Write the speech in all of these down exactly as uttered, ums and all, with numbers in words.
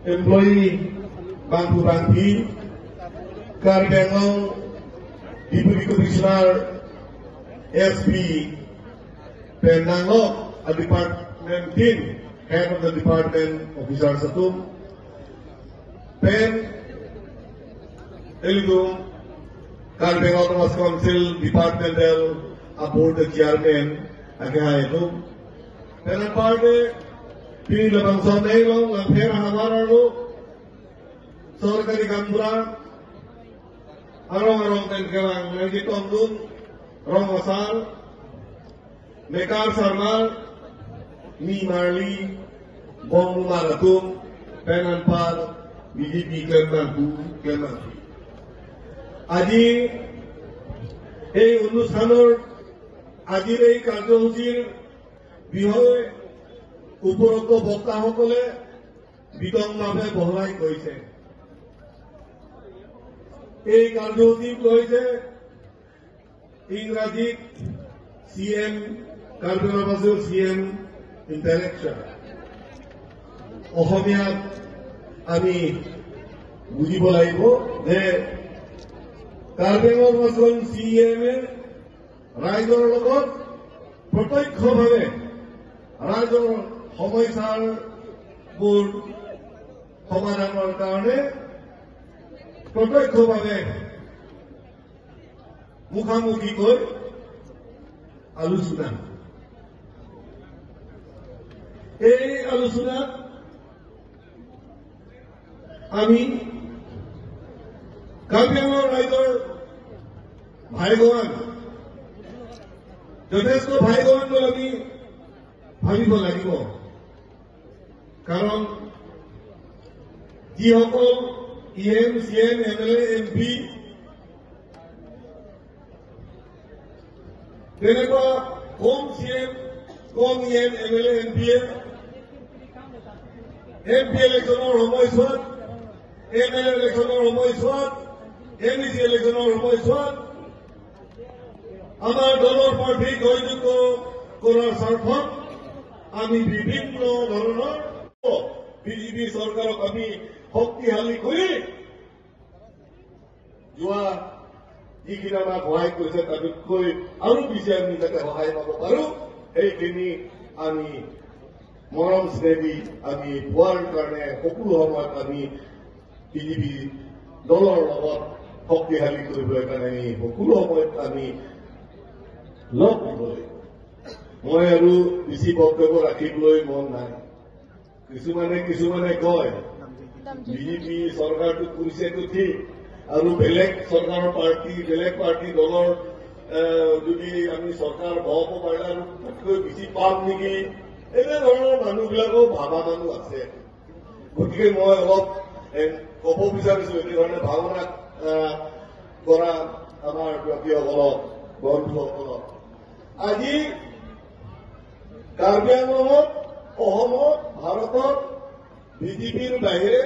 Employee bangphu bangphi, Karbi Anglong Deputy Commissioner, S P, pen nanglok a department team, head of the department officers atum, pen ilitum Karbi Anglong Autonomous Council departmental a board chairman akehai atum, pen aparte pini labangso along Langpher ahavar arlo sorkari gaonbura arong arong pen kelang nangchetongdun rong asar, mekar sarmar, nimarli, bongmar atum, pen anpar B J P klembangphu klembangphi. আজি এই অনুষ্ঠানৰ, আজিৰ এই কাৰ্যসূচীৰ বিষয়ে উপৰোক্ত বক্তাসকলে বিতংভাৱে বহলাই কৈছে। এই কাৰ্যসূচীত কৈছে ইংৰাজীত চি এম, কাৰ্বি আংলঙৰ চি এম ইণ্টাৰেকশ্যন। অসমীয়াত আমি বুজিব লাগিব যে কাৰ্বি আংলঙৰ চি এম এ ৰাইজৰ লগত প্ৰত্যক্ষভাৱে ৰাইজৰ সমস্যাবোৰ সমাধানৰ কাৰণে প্ৰত্যক্ষভাৱে মুখামুখিকৈ আলোচনা। এই আলোচনাত আমি কাৰ্বি আংলং ৰাইজৰ ভাগ্যৱান, যথেষ্ট ভাগ্যৱান বুলি আমি ভাবিব লাগিব। কাৰণ যিসকল E M, C M, M L A, M P, তেনেকুৱা কম চি এম, কম E M, M L A, M P A, M P ইলেকশ্যনৰ সময়ছোৱাত, এম এল এ ইলেকশ্যনৰ সময়ছোৱাত, এম ই চি ইলেকশ্যনৰ সময়ছোৱাত আমাৰ দলৰ প্ৰাৰ্থী জয়যুক্ত কৰাৰ স্বাৰ্থত আমি বিভিন্ন ধৰণৰ বি জে পি চৰকাৰক আমি শক্তিশালী কৰি যোৱা যিখিনি আমাক সহায় কৰিছে, তাতোতকৈ আৰু বেছি আমি যাতে সহায় পাব পাৰো, সেইখিনি আমি মৰম স্নেহ দি আমি পোৱাৰ কাৰণে সকলো সময়ত আমি বি জে পি দলৰ লগত শক্তিশালী কৰিবলৈ কাৰণে আমি সকলো সময়ত আমি লগ দিব লাগিব। মই আৰু বেছি বক্তব্য ৰাখিবলৈ মন নাই। কিছুমানে, কিছুমানে কয়, বি জে পি চৰকাৰটো কৰিছেতো ঠিক, আৰু বেলেগ চৰকাৰৰ পাৰ্টি, বেলেগ পাৰ্টি দলৰ, এ, যদি আমি চৰকাৰ বহাব পাৰিলে আৰু তাতকৈ বেছি পাম নেকি, এনেধৰণৰ মানুহবিলাকো ভাবা মানুহ আছে। গতিকে মই অলপ, এ, ক'ব বিচাৰিছো, এনেধৰণে ভাৱনা, এ, কৰা আমাৰ ব্যক্তিসকলক, বন্ধুসকলক। আজি কাৰ্বি আংলঙত, অসমত, ভাৰতত বি জে পিৰ বাহিৰে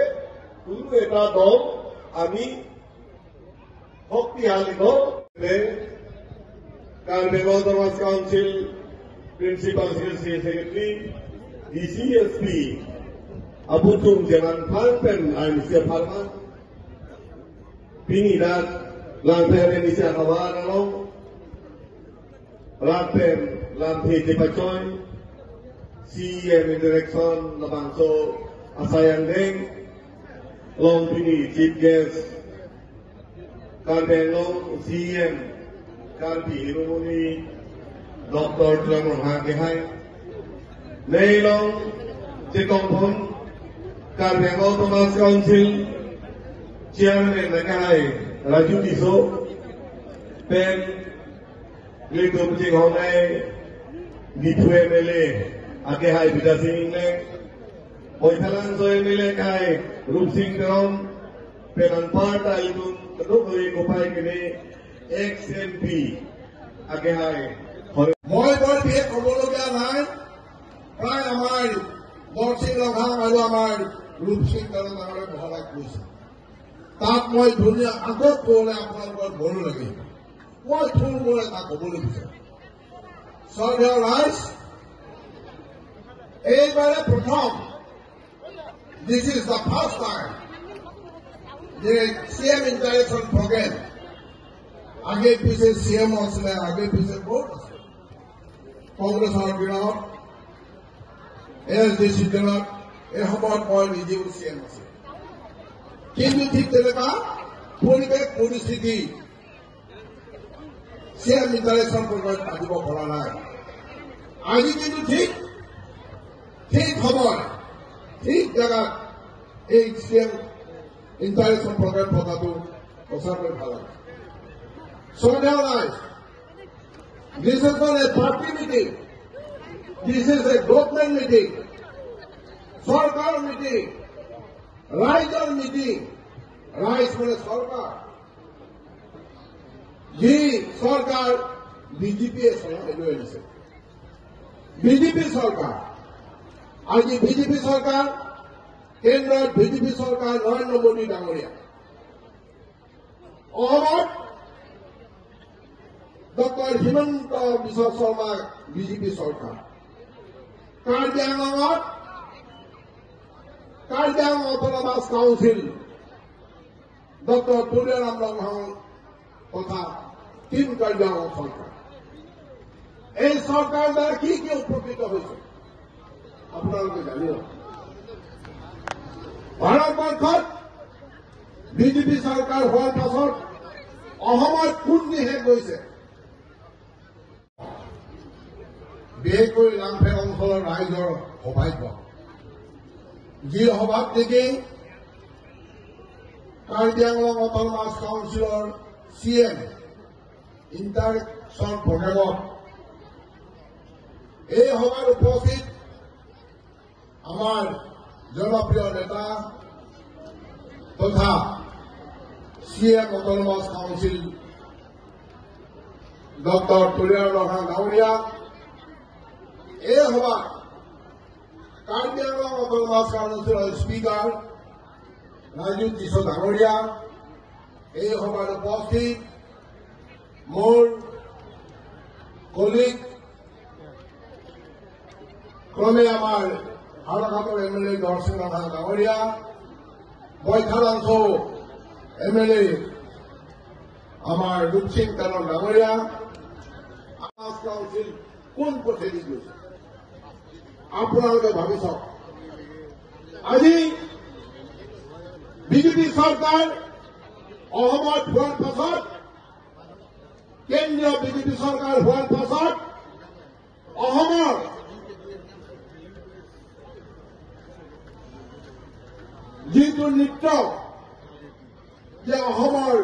কোনো এটা দল আমি শক্তিশালী দল। Karbi Anglong Autonomous Council Principal Secretary, D C, S P aputhum chelang phan pen ain se pharman pini dak Langpher inisia havar along rat pen lamthe chepachoi, C E M interaction labangso asai angdeng along pini chief guest Karbi Anglong C E M Karbi Hiromoni Doctor Tuliram Ronghang akehai, nei along chetongpon Karbi Anglong Autonomous Council Chairman akehai Raju Tisso, pen ilitum chinghongnei Diphu M L A akehai Bidya Sing Engleng, Baithalangso M L A akehai Rupsing Teron, pen anparta ilitum kedokave kopai kene ex M P akehai Hore. মই বৰ বিশেষ ক'বলগীয়া নাই, প্ৰায় আমাৰ বৰসিং ৰংহাং আৰু আমাৰ ৰূপসিং তেৰণ ডাঙৰে বহলাই কৈছে। তাত মই ধুনীয়া আগত ক'লে আপোনালোকৰ মৰম লাগে। মই থুলমূল এটা ক'বলৈ বিচাৰোঁ। শ্ৰদ্ধেয় ৰাইজ, এইবাৰে প্ৰথম This is the first time যে চি এম ইণ্টাৰেকশ্যন প্ৰগ্ৰেম, আগে পিছে চি এম আছিলে, আগে পিছে বহুত আছে, কংগ্ৰেছৰ দিনত, এ এছ ডি চিৰ দিনত, এই সময়ত মই নিজেও চি এম আছিলো। কিন্তু ঠিক তেনেকুৱা পৰিৱেশ পৰিস্থিতি চি এম ইণ্টাৰেকশ্যন প্ৰগ্ৰেম পাতিব পৰা নাই। আজি কিন্তু ঠিক, ঠিক সময়, ঠিক জেগাত এই চি এম ইণ্টাৰেকশ্যন প্ৰগ্ৰেম পতাটো সঁচাকৈ ভাল লাগে। So now, guys, this is not a party meeting. This is a government meeting. চৰকাৰ মিটিং, ৰাইজৰ মিটিং। ৰাইজ মানে চৰকাৰ। যি চৰকাৰ বিজেপিয়ে চলাই লৈ আনিছে, বিজেপি চৰকাৰ, আজি বিজেপি চৰকাৰ, কেন্দ্ৰত বিজেপি চৰকাৰ, নৰেন্দ্ৰ মোদী ডাঙৰীয়া। অসমত ডক্টৰ হিমন্ত বিশ্ব শৰ্মা বিজেপি চৰকাৰ। কাৰ্বি আংলঙত Karbi Anglong autonomous council doctor Tuliram Ronghang তথা টিম কাৰ্বি আংলং চৰকাৰ। এই চৰকাৰ দ্বাৰা কি কি উপকৃত হৈছে আপোনালোকে জানিব। ভাৰতবৰ্ষত বিজেপি চৰকাৰ হোৱাৰ পাছত অসমত কোন দিশে গৈছে? বিশেষকৈ লাংফেং অঞ্চলৰ ৰাইজৰ সৌভাগ্য, যি সভাত নেকি কাৰ্বি আংলং অট'নমাছ কাউন্সিলৰ চি এম ইণ্টাৰেকশ্যন প্ৰগ্ৰেমত এই সভাত উপস্থিত আমাৰ জনপ্ৰিয় নেতা তথা C M autonomous council doctor Tuliram Ronghang ডাঙৰীয়া এই সভাত কাৰ্বি আংলং অট'নমাছ কাউন্সিলৰ স্পীকাৰ ৰাজু টিছ' ডাঙৰীয়া, এই সভাত উপস্থিত মোৰ কলিগ, ক্ৰমে আমাৰ হাওৰাঘাটৰ এম এল এ দৰসিং ৰংহাং ডাঙৰীয়া, বৈঠালাংচ' এম এল এ আমাৰ ৰূপসিং তেলং ডাঙৰীয়া, আমাৰ কাউন্সিল কোন পথেদি গৈছে? আপোনালোকে ভাবি চাওক। আজি বিজেপি চৰকাৰ অসমত হোৱাৰ পাছত, কেন্দ্ৰীয় বিজেপি চৰকাৰ হোৱাৰ পাছত অসমৰ যিটো নৃত্য, যে অসমৰ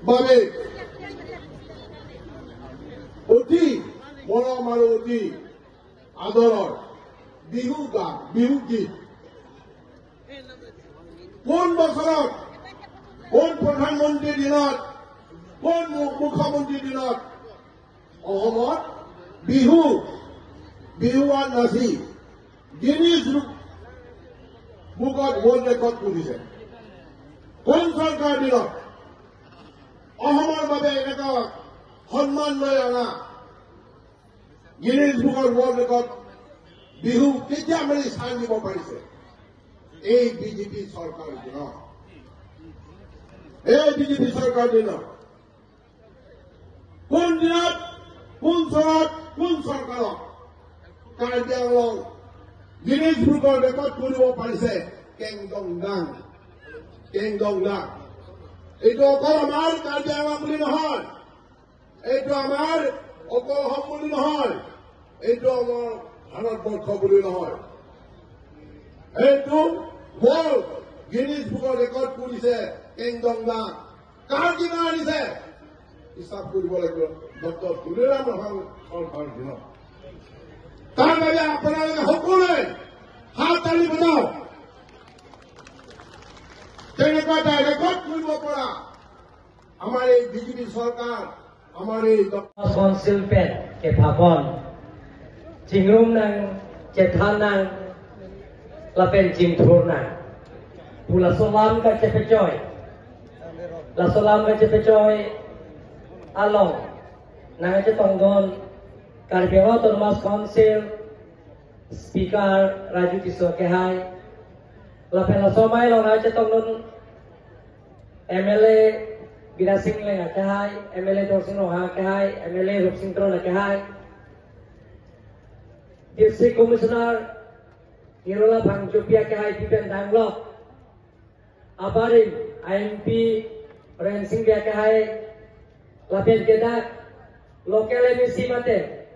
বাবে অতি মৰম আৰু অতি আদৰৰ বিহু গান, বিহু গীত। কোন বছৰত, কোন প্ৰধানমন্ত্ৰীৰ দিনত, কোন মু-, মুখ্যমন্ত্ৰীৰ দিনত অসমত বিহু, বিহুৱান নাচি গিনিজ বুকত ৱৰ্ল্ড ৰেকৰ্ড কৰিছে? কোন চৰকাৰ দিনত অসমৰ বাবে এনেকুৱা সন্মান লৈ অনা গিনিজ বুকত ৱৰ্ল্ড ৰেকৰ্ড বিহু কেতিয়া মানে স্থান দিব পাৰিছে? এই বিজেপি চৰকাৰ দিনত, এই বিজেপি চৰকাৰ দিনত কোন দিনত, কোন চনত, কোন চৰকাৰত কাৰ্বি আংলং গিনিজ বুকৰ ৰেকৰ্ড কৰিব পাৰিছে? কেংডং ডাং, কেংডং ডাং। এইটো অকল আমাৰ কাৰ্বি আংলং বুলি নহয়, এইটো আমাৰ অকল অসম বুলি নহয়, এইটো আমাৰ ভাৰতবৰ্ষ বুলি নহয়, এইটো ৱৰ্ল্ড গিনিজ বুকৰ ৰেকৰ্ড কৰিছে কেংডং ডাং। কাৰ দিনত আনিছে? হিচাপ কৰিব লাগিব। ডক্টৰ তুলিৰাম ৰংহাং চৰকাৰ দিনত। তাৰ বাবে আপোনালোকে সকলোৱে হাত তালি বজাওক। তেনেকুৱা এটা ৰেকৰ্ড কৰিব পৰা আমাৰ এই বিজেপি চৰকাৰ, আমাৰ এই doctor Council pen kepapon chingrum nang, chethan nang, lapen chingthur nang pu laso alam kachepechoi, laso alam kachepechoi along nangchetongdun Karbi Anglong Autonomous Council Speaker Raju Tisso akehai, lapen laso amei along nangchetongdun M L A Bidya Sing Engleng akehai, M L A Dorsing Ronghang akehai, M L A Rupsing Teron akehai, District Commissioner Nirola Phangchopi akehai, pi pen danglok abarim, I M P Rensing Bey akehai, lapen ke dak local M A C mate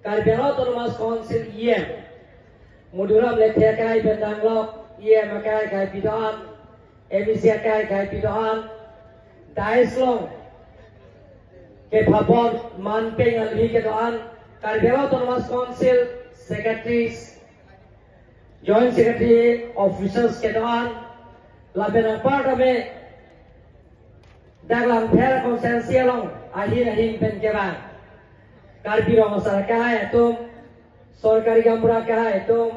Karbi Anglong Autonomous Council E M Madhuram Lekthe akehai pen danglok, E M akehai akehai pi do-an, M A C akehai akehai pi do-an, dais along kepapon manpeng alhi kedo-an, Karbi Anglong Autonomous Council secretaries, Joint Secretary, officers kedo-an, lapen apar tame dak Langpher constituency along ahin ahin pen kevang Karbi Rong Asar akehai atum, sorkari gaonbura akehai atum,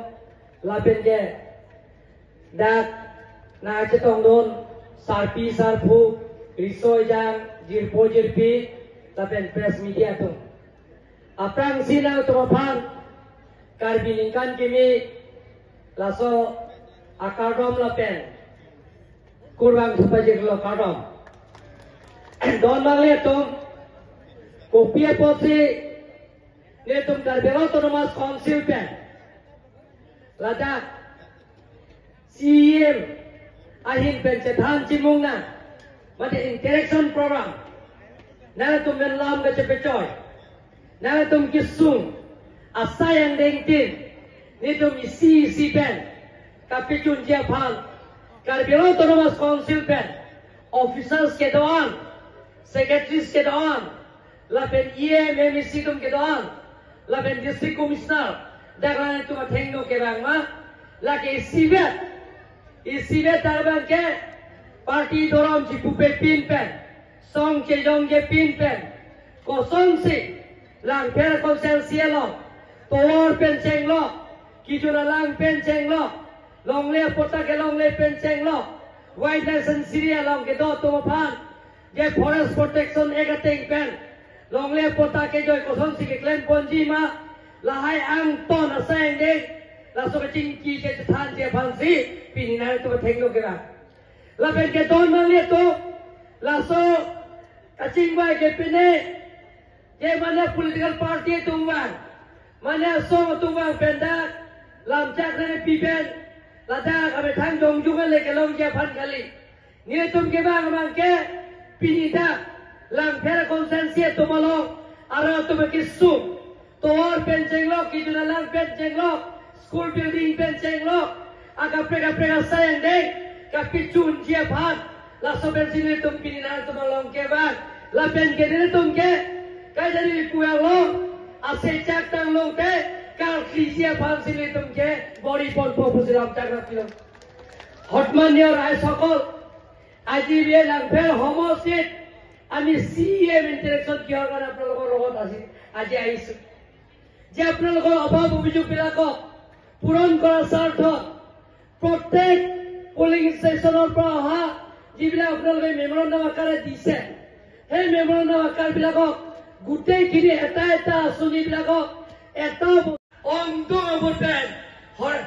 lapen ke dak nangchetongdun sarpi sarpo, riso ejang, jirpo jirpi, lapen press media atum. Aphrangsi nangtum aphan Karbi Ningkan Kimi laso akardom lapen kurvangthu pajirlo kardom. Don nanglitum, kopi apotsi nelitum Karbi Anglong Autonomous Council pen ladak C E M ahin pen chethan chimung nang, mate interaction program, nangtum pen lam kachepechoi, nangtum kesung asai angdengtin, nelitum isi isi pen kapechunji aphan Karbi Anglong Autonomous Council pen officers kedo-an, secretaries kedo-an, lapen E M, M A C atum kedo-an, lapen District Commissioner, dak nangtum athengno kevang ma, lake isivet, isivet abang ke party dorom chipupepin pen, song chejongje pin pen, kosonsi Langpher constituency along tovar pen chenglok, kejun alang pen chenglok, longle aporta ke longle pen chenglok, Wildlife Sanctuary along kedo atum aphan je Forest Protection Act ateng pen longle aporta kejoi kosonsi keklem ponji ma, lahai angton asai angdeng, laso kachingki kachethanji aphansi pini nangtum athengno kevang. Lapen ke don nanglitum, laso kachingvai ke pine, je mane political party atum vang, mane asong atum vang pen dak lamchak nangpi pen, ladak amethang jongjung ale kelongji aphan kali. Nelitum kevang abang ke pini dak Langpher constituency atum along, arlo atum kesung, tovar pen chenglok, kejun alang pen chenglok, school building pen chenglok, akaprek kaprek asai angdeng kapechunji aphan, laso pensi nelitum pini nangtum along kevang, lapen ke nelitum ke kaidari puang along asechak tanglo te karkliji aphansi nelitum ke bor-i ponpo pusi lamchak nangpilo. Hotman neo rai sokol, আজি B A Langpher সমষ্টিত আমি চি E M interaction কিহৰ কাৰণে আপোনালোকৰ লগত আজি, আজি আহিছো যে আপোনালোকৰ অভাৱ অভিযোগ বিলাকক পূৰণ কৰাৰ স্বাৰ্থত প্ৰত্যেক পলিং ষ্টেচনৰ পৰা অহা যিবিলাক আপোনালোকে মেমৰেণ্ডাম আকাৰে দিছে, সেই মেমৰেণ্ডাম আকাৰ বিলাকক গোটেইখিনি এটা এটা আঁচনি বিলাকক এটা অংটো অভূত পেন, হয়,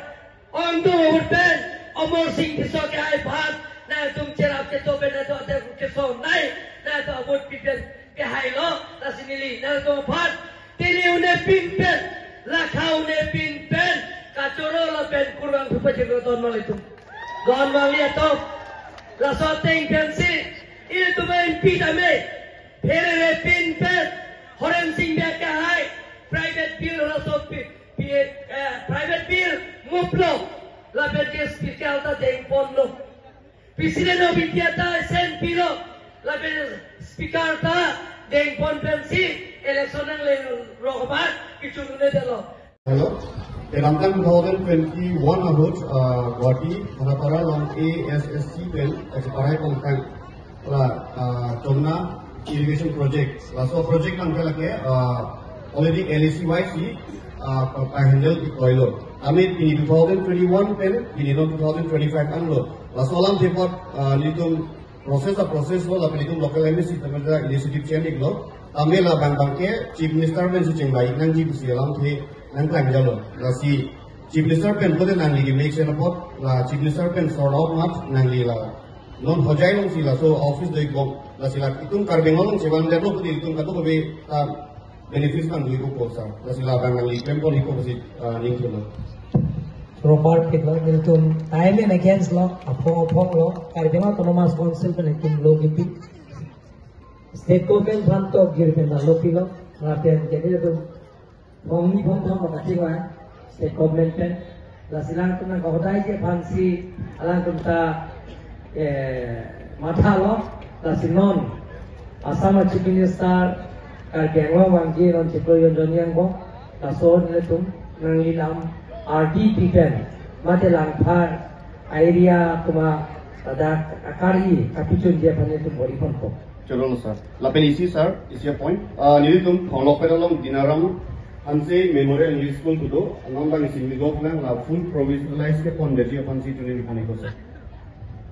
অংটো অভূত পেন, অমৰ Singh Tisso akehai aphan nangtum cherap cheto pen nangtum ate kesongnei, nangtum vote pi pen kehailo, lasi neli nangtum aphan tini un-e pin pen, lakha un-e pin pen kachoro lapen kurvangthu pajirlo don nanglitum. Don nanglitum, laso ateng pensi ilitum M P tame pherere pin pen Horensing Bey akehai private bill laso pi, pi, eh, private bill muplo, lapen ke speaker ta dengponlo. President of India ta sen pilo, lapen speaker ta dengpon pensi election nangle rokbat kichun ne delo. Hello. Kedamtang two thousand twenty-one ahut, uh, Guwahati, Khanapara along A S S C pen, eh, Parai Pongtang, la, uh, Chomna Irrigation Project. Laso project nangke lake, uh, already L A C Y C, uh, pa, pa handle ikoilo. Ami pini two thousand twenty-one pen, pini non two thousand twenty-five anlo. Laso alam tepot, uh, nelitum process a process lo, lapen itum local M A C tame ta initiative chen iklo. Tame labang abang ke Chief Minister pensi chingvai nangji pusi alamthe nangklang jalo. Lasi Chief Minister pen pulote nangli ke make sure apot la Chief Minister pen sort out mat nangli la non hojai alongsi laso office do-ikbom, lasi la itum Karbi Anglong along chevangdetlo pulote itum kadokave ta benefits nang do-ikpo sir. Lasi labang nangli klempon-ikpo pusi, ah, ning thulo. Proper phit lo, nelitum time and against lo, aphong aphong lo, Karbi Anglong Autonomous Council pen itum lo kipi. State government aphan tokjir pen lo pilo, lapen kene itum hongni phong phong lo kachingvai, state government pen. Lasi alangtum nang kahodai ke aphansi alangtum ta, eh, mathalo, lasi non Assam Chief Minister Karbi Anglong vangji non chiklo jon jonni angbong, laso nelitum nangli lam R D P pen, mate Langpher area atum ladak akari kapachunji aphan nelitum bor-iponpo. Chorolo sir. Lapen isi sir, isi a-point. Ah, nelitum Phonglokpet along Dinaram Hanse Memorial English School kedo, along bang isi mi gop lang la full provisionalize kepondetji aphansi choningri pon-ikpo sir.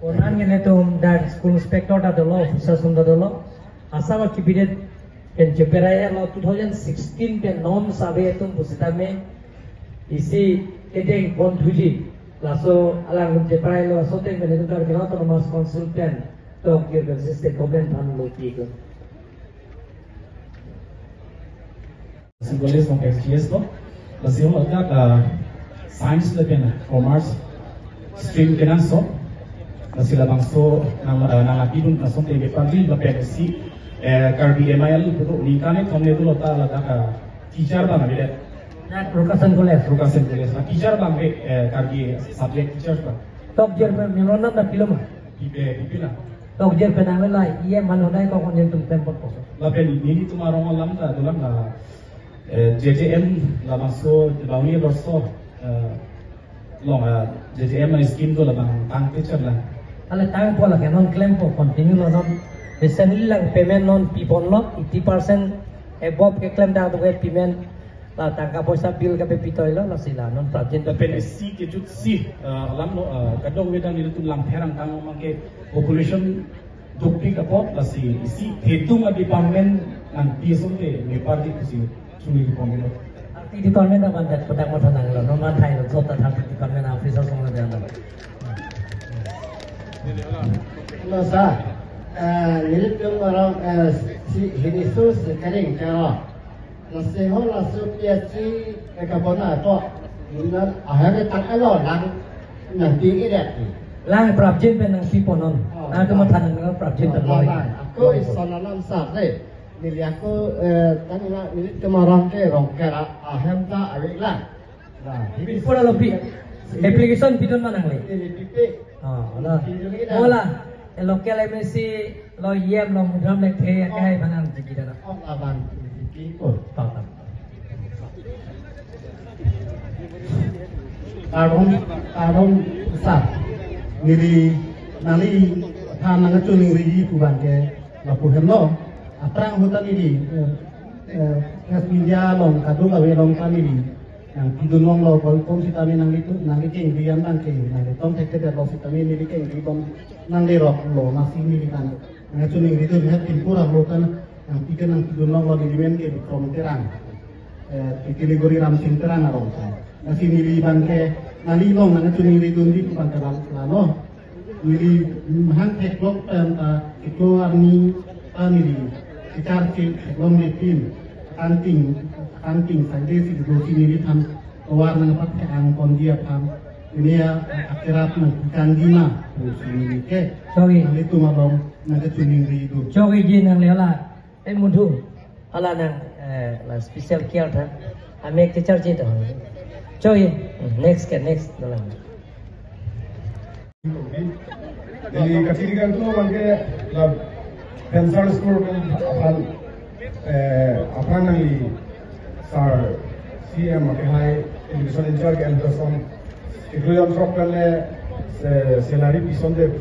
Onan nelitum dak school inspector ta dolo, officers atum ta dolo. Asap akibidet pen cheperai lo two thousand sixteen pen non save atum pusitame isi kedeng pon thuji. Laso alangtum cheperai lo, laso ateng pen nelitum Karbi Anglong Autonomous Council pen tokjir pen state government aphan lo pi ko. College along X G S lo. Lasi along ladak, ah, science lapen commerce stream kenangsot. Lasi labangso nang, ah, nangpidun lason te bepagi lapen si, eh, Karbi M I L putu ningkan kethom le dolo ta ladak, ah, teacher abang avedet. Dak Rukasen College. Rukasen College. Ah, teacher abang ave, eh, Karbi subject teacher abang. Tokjir pen memorandum ta pilo ma? Pipe, pipe la. Tokjir pen ave la, E M mane hodai ko konin tum pempot poso. Lapen nelitum arong alam ta dolang la, eh, J J M labangso, labang ye borso, eh, along, eh, J J M scheme do labang tang teacher la. Ale tangpo la ke non klempo continue lo non. Recently lang payment non piponlo, eighty percent above keklem dak do ke payment. La tangka poisa bill kapepitoi lo, lasi la non prapjin. Lapen isi kejutsi, eh, alam lo, eh, kadokave ta nelitum Langpher angkang abang ke population dopik apot, lasi isi thedung a-department nangpi asonte me party pusi choningri pon-iklo. Party department abang dak kodak matha nanglo, non matha lo, sota thang department officer song lo dia lo. Lo sir, eh, nelitum arong, eh, si hini su sekering charo. Lasi ho laso P S C ke kabona to. Nang ahem tang alo lang nangpi-idet. Lang prapjin pen nangpipo non. Oh, nangtum lang. Matha nang prapjin pen lang, lo. Lang. Ako ison anam sa de. Neli ako, eh, tang na nelitum arong ke Rongker ahem ta ave lang. Nah, ini pura lo pi. Application pidun ma nangli? Ini pipe. Oh, lo. Pidun kita. Hola, eh, local M A C lo yem lo mudram le the ya kai bang nangji kita lo. Oh, abang. Pipe. Oh, tahu, tahu. Kardom, kardom sir. Neli nangliphan nangkachoningriji pu abang ke lapu hem lo. Aphrang ahut ta neli, eh, eh, press media along kadokave along ta neli nangpidun longlo, kosonsi tame nanglitum, nangli kengri an abang ke, nangli tong thekthedetlo sitame neli kengri bom nangleroklo, lasi neli nang, nangchoningridun het pinpur arlo kan, nangpi ke nangpidun longlo neli men ke Bikrom Terang. Eh, Tikiligori Ramsing Terang arong kan. Lasi neli abang ke, nangli along nangchoningridunji abang ke la, lalo. Neli mahang theklong pen ta, theklong arni ta neli kecharche theklongle pin, kangting, kangting sangde si dosi neliphan tovar nangpat ke-ang ponji aphan, neli ya akerap nangkangji ma pusi neli ke. Sorry. Nanglitum along nangkachiningri do. Sorry ji nangli hala. Eh, mudhu. Hala nang, eh, la special care tha. Ami ke charge to. Choi. Next ke, next dalam. Neli kachini kangtung abang ke la Pensar School aphan, eh, aphan nangli sir C M akehai education in charge and person. Chiklo jon throk pen le, eh, salary pison de,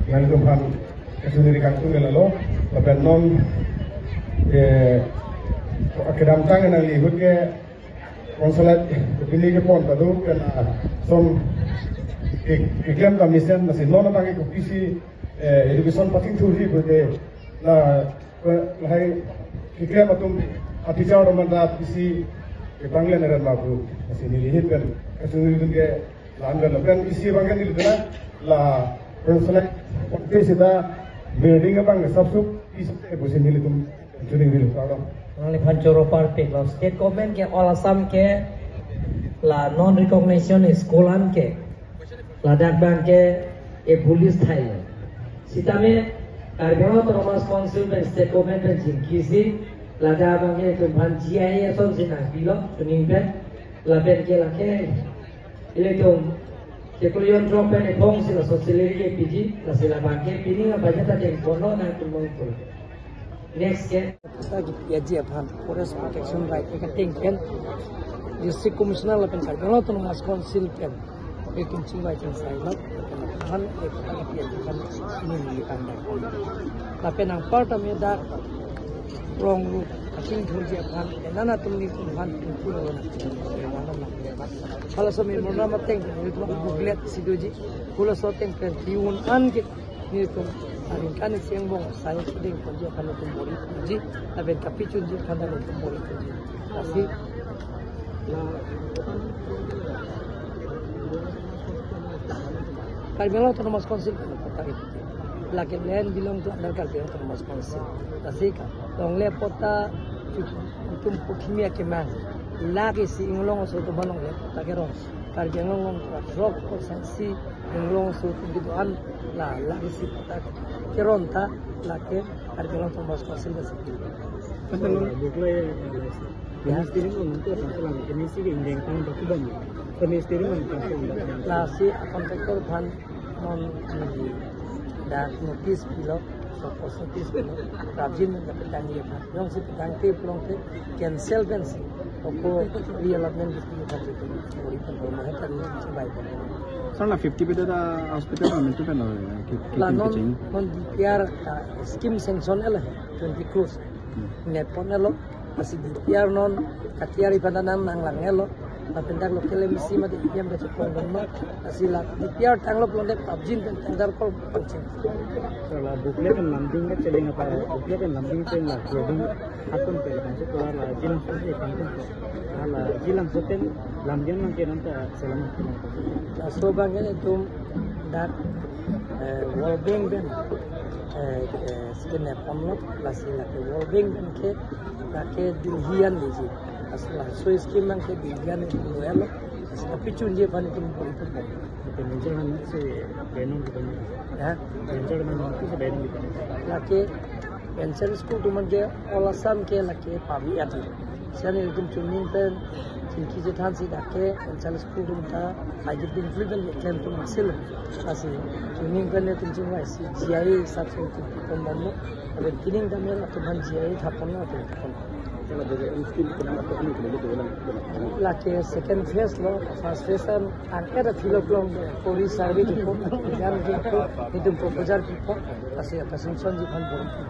nangtum aphan kachiningri kangtung ke lalo, lapen non, eh, kedamtang nangli ahut ke consulate pini kepon ta do pen, ah, son ke, keklem ta mesen, lasi non abang ke kopisi, eh, education pathingthurji pulote la, eh, lahai keklem atum a-teacher atum ta pisi kepanglen ran ma pu, lasi neli ahut pen Kachuningri atum ke la-an kan, kan isi abang ke nelitum la personal contest sita building abang ke sapsuk isi ke pusi nelitum chuning nelitum kardom. Nangliphan choro parpiklo, state government ke All Assam ke la non recognition school an ke ladak abang ke abolish thailo. Sitame Karbi Anglong Autonomous Council pen state government pen chingkisi ladak abang ke ilitum aphan G I S asonsi nangpilo chuning pen, lapen ke lake ilitum Keklong Yontrong pen ephongsi laso salary ke piji, lasi labang ke pining abudget ateng kono nangtum mongpul. Next ke. Patta kipi aji aphan Forest Protection Right Act ateng pen District Commissioner lapen Karbi Anglong Autonomous Council pen ilitum chingvai chingsailo, lapen aphan e patta kipi aji aphan ini neli kanda. Lapen anparta medak rong ru kachingthurji aphan, enana atum nelitum aphan tingkul lo na. Halaso memorandum ateng pen ilitum booklet isi doji, halaso ateng pen ti-un an ke nelitum aningkan isi angbong sai kedeng ponji aphan nelitum bor-iponji, lapen kapichunji aphan nelitum bor-iponji. Lasi la Karbi Anglong Autonomous Council pen patta ke, lake land belong to under Karbi Anglong Autonomous Council. Lasi ka longle patta itum pu kimi akemang, lake isi Inglong aso atum aphan longle patta kerong. Karbi Anglong along throk percent si Inglong aso atum kedo-an, la lake isi patta kerong ta lake Karbi Anglong Autonomous Council ke si. Patta non bukla ya. Ya. Ministry lo nanti apa salah? Ministry ke indeng tang batu bani. Ministry lo nanti apa? Lasi a contractor aphan non, mm, dak notice pilo, show cause notice pilo, prapjin men dapat tani aphan. Jongsi petang te pulang te cancel pensi, ako reallotment di pilo tadi tu, bor-iponpo, mahet tadi sebaik. Sir, la fifty bed ada hospital na mentu pen lo, ya, ki-, ki-, la ki-, non, kecheng. Non D P R, ah, scheme sanction elo he, twenty crores. Hmm. Nepon elo, lasi D P R non, katiari pada nang nanglanglo, lapen dak local M C mate E M kachepon dun lo, lasi la D P R tanglo pulote prapjin pen tender call pangcheng. Sir, la booklet pen lamding kacheleng apa, booklet pen lamding pen la clothing akun pen la pangcheng, la jilang sote pangcheng, la jilang sote lamding nang kenon ta selam. Laso abang ke itum dak, eh, World Bank pen, eh, eh, skin nepon lo, lasi lake World Bank pen ke lake Delhi an diji. Lasi laso scheme abang ke Delhi an lo elo. Lasi kapichunji aphan itum bor-iponpo. Itum Ranger han si Benon kita. Ya? Ranger han si Benon kita. Lake Venture School atum ke All Assam ke lake pavi adi. Sian ilitum chuning pen chingki chethansi dak ke Venture School atum ta lagi din flu pen klem atum asil. Lasi chuning pen ilitum chingvaisi G I A hisap si ilitum pipon damlo. Lapen pining damlo atum aphan G I A thapon lo atum thapon. Lake second phase lo, first phase an angke ta philo pulote kori survey pipo, jam pipo, itum proposal pipo, lasi presentation ji aphan bor-ipo.